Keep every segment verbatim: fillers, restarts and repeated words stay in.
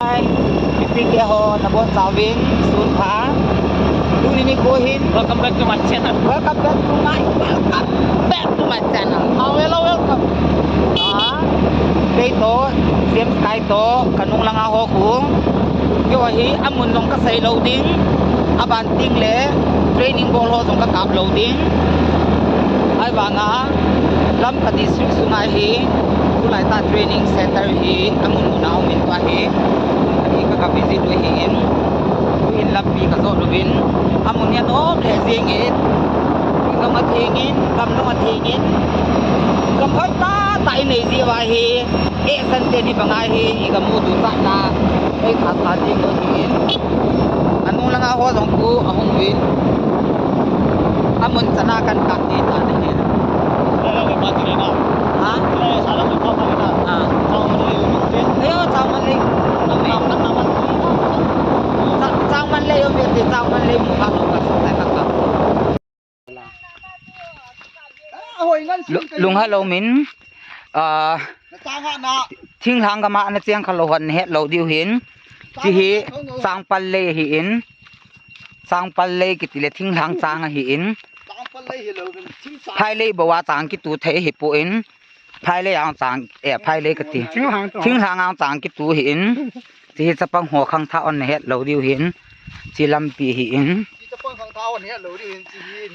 Hi, P P K ho, nabonchauvin, sun pha. Tuni nikho hin. Welcome back to my channel. Welcome back to my, welcome back to my channel. Ah, hello, welcome. Ah, kei toh, James Kai toh, kanung langa ho khu. Keiho hi, amun jong kasei lou ding. Aban teng le, training bol ho jong kakap lou ding. Ahivanga, Lamka district sunga hi, tulai tah training center hi, amun muna umin tua hi. Hi ka, ka visit u ahin, tuin lampi kajot uvin, amun hi anom lheh jengin, gam athengin, gam jong athengin, gam hoi tahtah inei jeh uva hi, eh, Sunday ni banga hi, igam mu tu chatna, ei khat khat jeng u ahin, anung langa ho jong khu ahung uvin, amun chana kan kap ding tan ahi. Ha? Ah. Ayo, Changmanlei. Cha-, Changmanlei, yo, Changmanlei, mu kha lou ka, sa, sa, sa. Lu-, lunghalo min, ah, thinglhang gam a nacheng khalou hon nahet lou diu hin. Chihi, Changpal lei ahin. Changpal lei kiti le thinglhang chang ahin. Phailei bou a chang kitu thei ahipoi. Phailei a chang, eh, phailei kati. Thinglhang a chang kitu ahin. Chihi chapang ho khangthah hon nahet lou diu hin. Chi lampi ahin.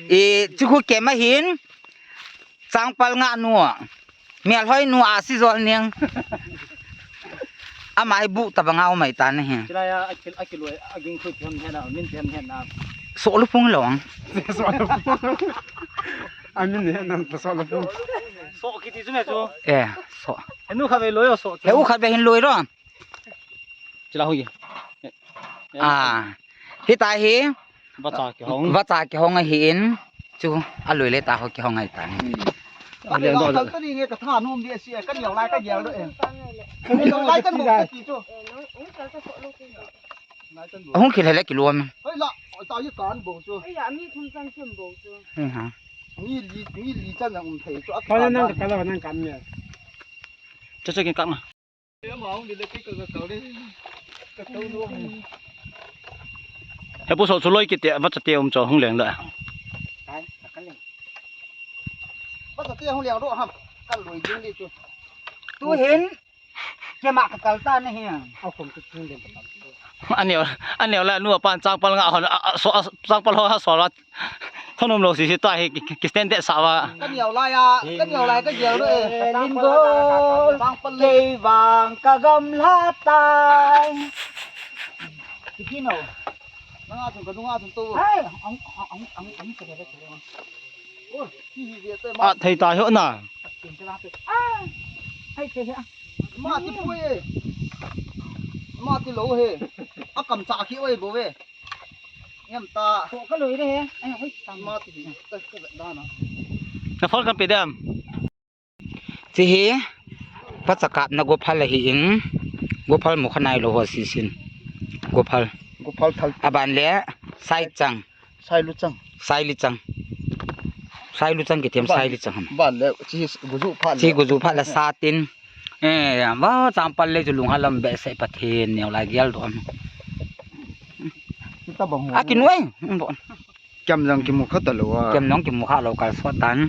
Eh, chi khu kem ahin. Changpal ngahnu a. Melhoinu a si jol ning. Ama hi bu tabang a um ahitan ahi. Chilai a, a kil-, a kiloi, a ging khu them them na, min them them na. Sohluphung lou ang. Sohluphung. A min he na, Sohluphung. Soh kiti chu me chu. Eh, soh. He nu khat vei loi o soh chu. He u khat vei hin loi ro. Chila hui. Ah. Hita hi. Vacha kihong. Vacha kihong ahin. Chu aloi le ta ho kihong ahitan. Hmm. Aloi do. Ka ni nge ka tha nom di si, ka ni lai ka gel do e. Ka ni lai ka mo ka ti chu. Ahung khel hele kilom. Hoi la, ta yi kan bo chu. Ai ya, mi thum chan chun bo chu. Hmm, ha. Mi li, mi li chan na um thei chu. Ka na nang ka la nang kan nge. Chu chu kin kan na. He pu so chu loi kiti, vacha te um cho hung leng da. Vacha te hung leng ro ham. Ka loi ding di chu. Tu hin, keima ka kal ta na hi. Au kum tu hung leng ka kal. Aneo, aneo la nu apan Changpal nga hon, a, a, so, a, Changpal ho ha so la. Thanom lou sisi ta hi ki, ki, ki stand te sa va. Ka niau lai a, ka niau lai ka gel ro e. Lin gol, kei vang ka gamla tai. Kiti no. Nang a thun ka nung a thun to. Ai, ang, ang, ang, ang, ang, ang, ang. Oh, hi hi ve te ma. A thei ta ho na. Ai, thei ha. Ma ti pui e. Ma ti lou he. A kam cha ki oi bo ve. Em ta. Ko ka loi re he. Ai, hoi, tam. Ma ti. Ka, ka da na. Na phal kan pe dam. Chihi, vacha kapna gophal ahin, gophal mu kha nailou ho sisin. Gophal. Gophal thal. Aban le, sai chang. Sai lu chang. Sai li chang. Sai lu chang kiti ham, sai li chang ham. Ban le, chihi guju phat le. Chihi guju phat le sa tin. Eh, va Changpal le chu lunghalam behseh Pathen neo lai gel do am. Kita bang. A kinuai. Kem jong kimu kha talou a. Kem jong kimu kha lou kal sot tan.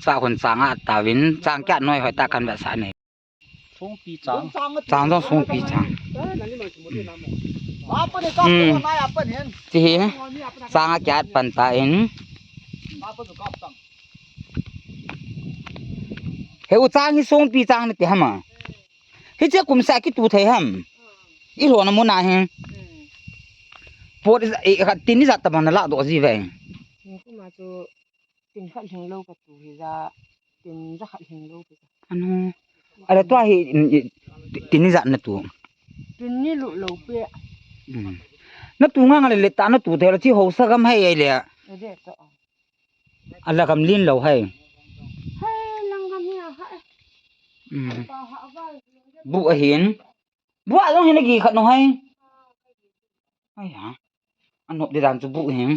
Cha hun chang a tavin, chang kya noi hoi ta kan vetsah nei. Songpi chang. Chang jong songpi chang. Hmm. Chihi, chang a kya pan ta in. He u chang hi songpi chang nati ham a. Hiche kum sa kitu thei ham. I lhona mun a hi. Pot i, i, tin ijat tabang nala doh ji ve. Kuma chu tin khat lhing lou katu hi ja, tin ja khat lhing lou katu. Anu. Ala tua hi, i, i, tin ijat natu. Tin ni lu lou pe. Hmm. Natu nga nga le le ta natu thei la chi hausa gam hai ai le. Ade to. Ala gam lin lou hai. Hai lang gam hi a hai. Hmm. Bu ahin. Bu a jong hin agi khat no hai. Ai ha. Anop di dan chu bu hin.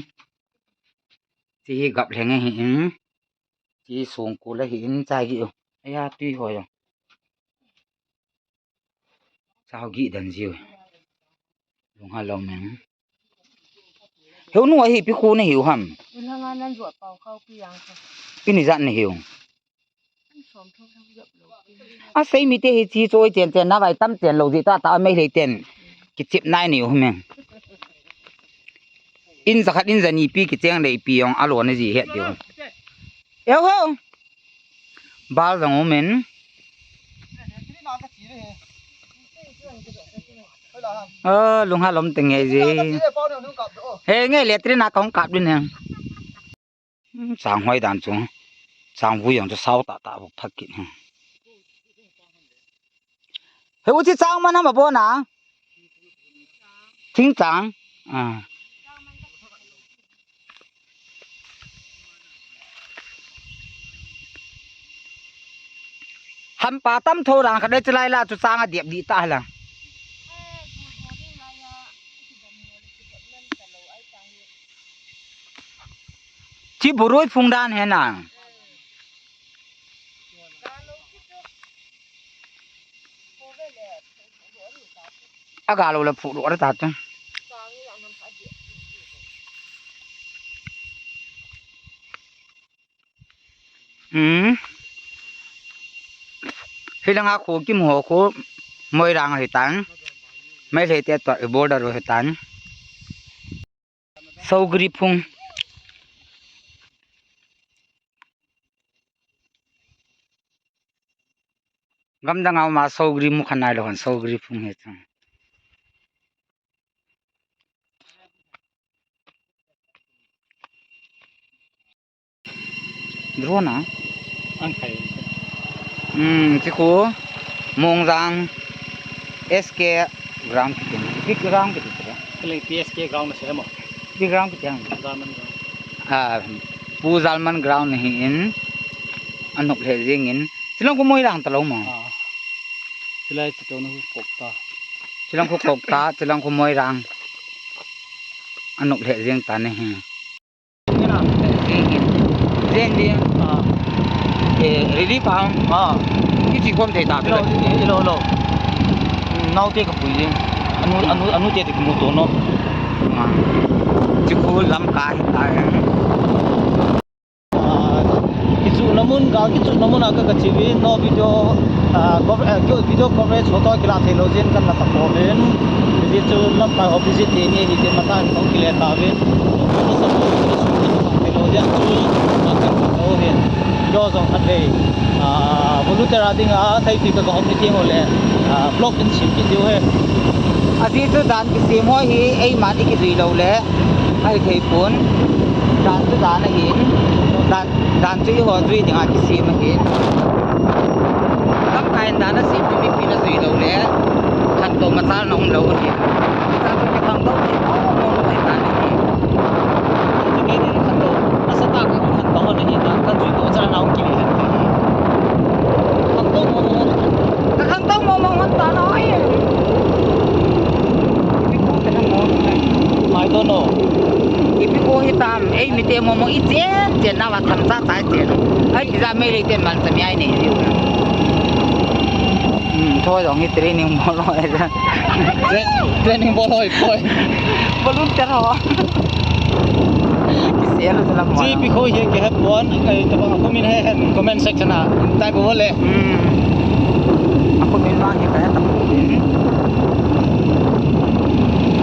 Chihi gap lheng ahin. Chihi songkul ahin chai gi u. Ai ha tui hoi jong. Sao gi dan jiu. Lungha lom meng. Heu nu ahi pi khu na hiu ham. Ilanga nan zuat pau khau pi yang kha. Pi ni zat na hiu. An som thok thok jap lo pi. A sei mi te hi chi choi chen chen na vai tam chen lo ji ta ta mei lei ten. Kichip nai ni u meng. In zakhat in zani pi kicheng lei pi yong alo na ji het diu. Eu ho. Bal jong umin. Ơ, lungha lom teng nge ji. He nge le trin a kong kap din he. Hmm, chang hoi dan chu. Chang vui jong chu sao ta ta bu phak kit he. He u chi chang man ham a bon a. Thing chang. A. Hampa tam tho rang khat le chulai la chu chang a diap di ta la. Chi burui phung dan he na. Aga lo le phu lo ta ta. Hmm. Hilanga khu kimu ho khu Moirang ahi tan. Meitei te to border ahi tan. Sogri phung. Gamdang a um a sogri mu khan nai lo han sogri phung he chang. Drone a? An khai. Hmm, chi khu Mongjang S K ground kiti. Big ground kiti. Kale P S K ground na se mo. Big ground kiti ang. German ground. Ah, Pu Zalman ground hi in anop le jing in. Chilang khu Moirang ta lo mo. Ah. Chilai chito na khu kok ta. Chilang khu kok ta, chilang khu Moirang. Anop le jing ta ne hi. Ina. Jing in. Jing ding. Ah. Eh, relief a. Ah. Ichi khom thei ta. Ilo, ilo, ilo. Hmm, nau te ka pui jing. Anu, anu, anu te te kimu to no. Ah. Chi khu Lamka hi ta. Ah, kichuhna mun, gal kichuhna mun a ka, ka chi uvin, no video, ah, cov-, eh, ki-, video coverage photo kila thei lou jin kan la ta pouvin. Hiche chu Lamkai ho visit thei ni hi jin mata in kong kile ta uvin. Thei lou jin chu, ah, kan ta pouvin. Yo jong khat thei, ah, volunteer a ding a, thei ti ka ka hom ni ting ho le, ah, vlog in sim ki diu he. Ajeh chu dan kisem ho hi, eiman i kijui lou le. Ahi thei pon. Dan chu dan ahin. Dan, dan chu eiho jui dinga kisem ahin. Lamkai in dan asem chu mipi in ajui lou le. Khantou machal na um lou ahi. Hiche chu kikhangtou thei mong mong ahi dan ahi. Chu kei din khantou. Nasatah a khantou ahi dan. Khanjui toh chan a um kit ahi. Khantou mong mong. Ka khangtou mong mong hon ta na ahi. Ipi ko ka na mo. I don't know. Ipi ko hitam, ei mite momo i chen chen na va tham cha cha chen. Ai, ti ja Meitei ten man cha mi ai nei diu. Hmm, thoi jong hi training bol loi. Tra-, training bol loi, bol. Volunteer ho. Kisel chu lam mo. Chi pi kho hi ke het pon, ai ta bang ko min he hen comment section a. Tai bo le. Hmm. A comment ma hi ka het ta.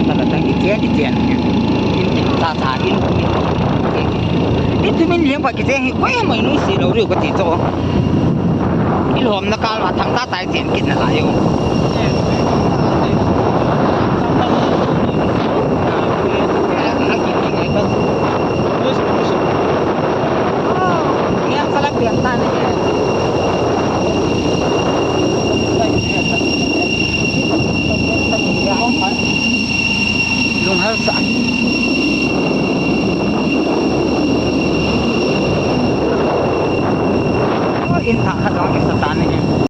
Tala tang kichen, kichen. In, in, sa, sa, in, in, in. In thumin liang pa kichen hi, koi mai nui si lo riu kati cho. Ilhom na kal va tham ta tai chen kit na la yo.